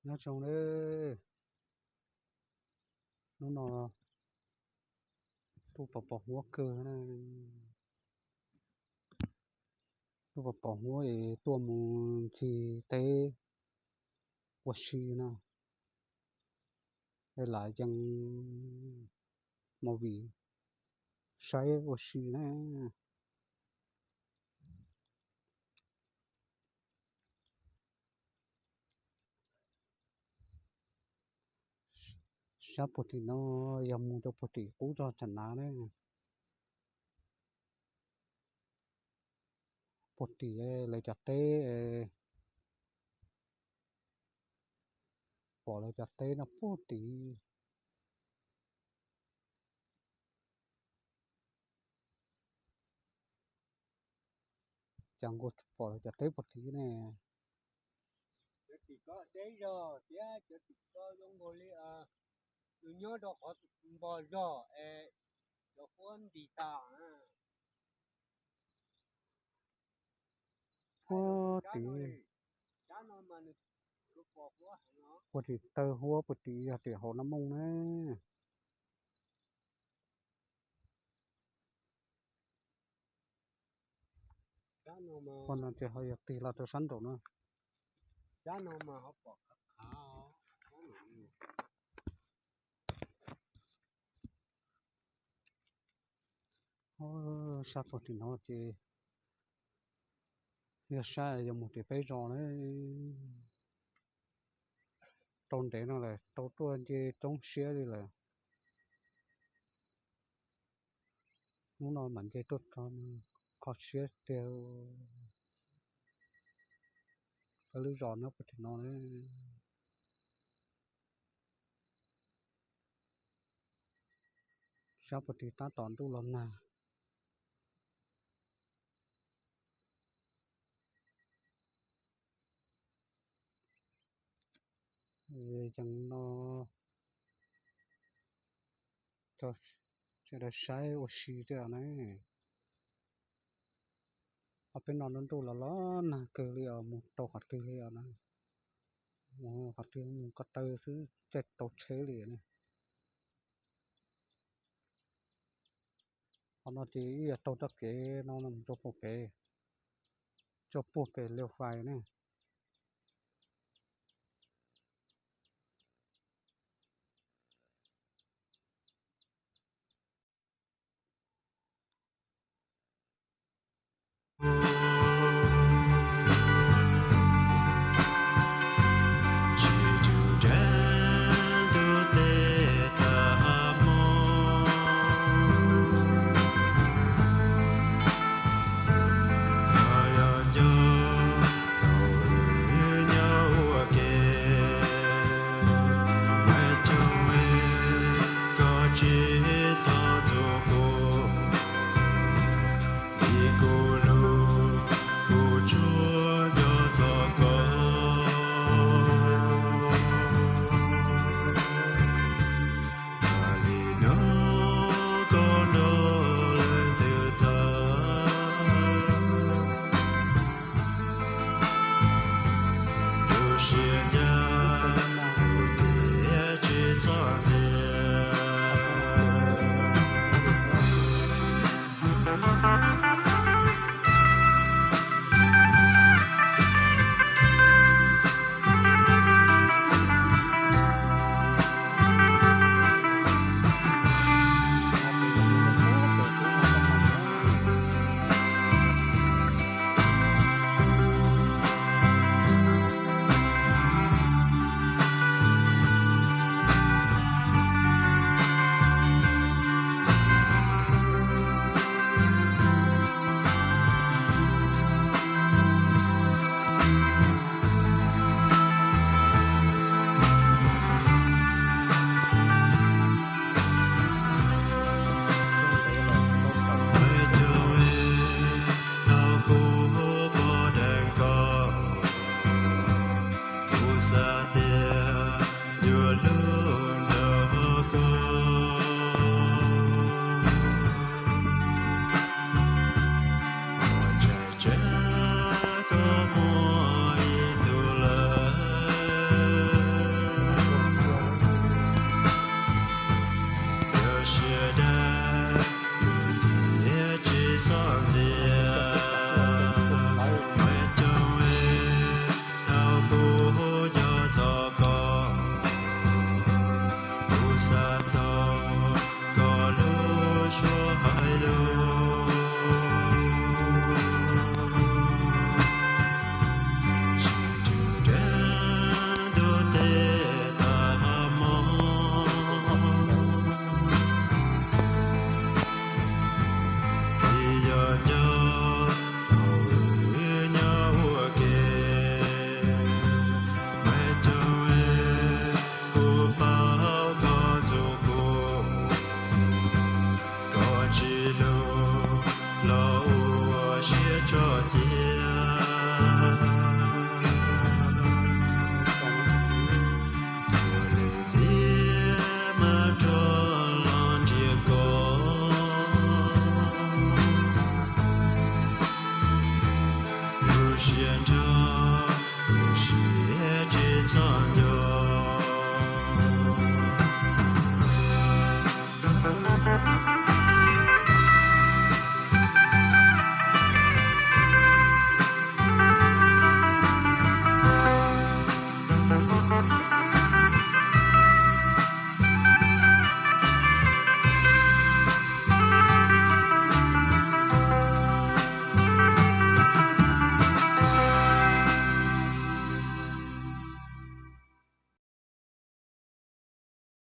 Nyob zoo nawb, hnub no tuaj pom pom huab kawg na. Tuaj pom pom huab es tuaj mus ncig teb ua si no, es lam yees movie saib ua si na. Sab puag tim no yog mus rau puag tim qub zos Thav Nav na. Puag tim lawv cov teb, pom lawv cov teb no puag tim. Cas nkaus pom lawv cov teb puag tim ne. Cov tim ko teb zog thiab cov tim ko zoo nkaus li nws nyob rau qhov npog zog es cov huab ntis tas. Puag tim, puag tim taw huab puag tim yog tim hauv Nab Mooj na. Qhov no ces ho yog tig los rau sab nraum no. Sab puag tim no ces yog sab yuav mus tim peb zos na. Tau ntev no lawm, tau tuaj nce roob siab li lawm. Hnub no mam nce tuaj txog kho siab tiag. Peb lub zos nyob puag tim no na. Sab puag tim tab tom ntuj los nag. Yees no sawv daws saib ua si thiab na. Ob peb no ntuj los los nag kawg li os, mus tau qhov twg li os na. Mus qhov twg mus ko taw xwb caij tau tsheb li na. Qhov no ces ib yam taug txoj kev no mus rau puag pem, rau puag pem Liaj Fais ne. Tiag nrog kuv siab tsis txhob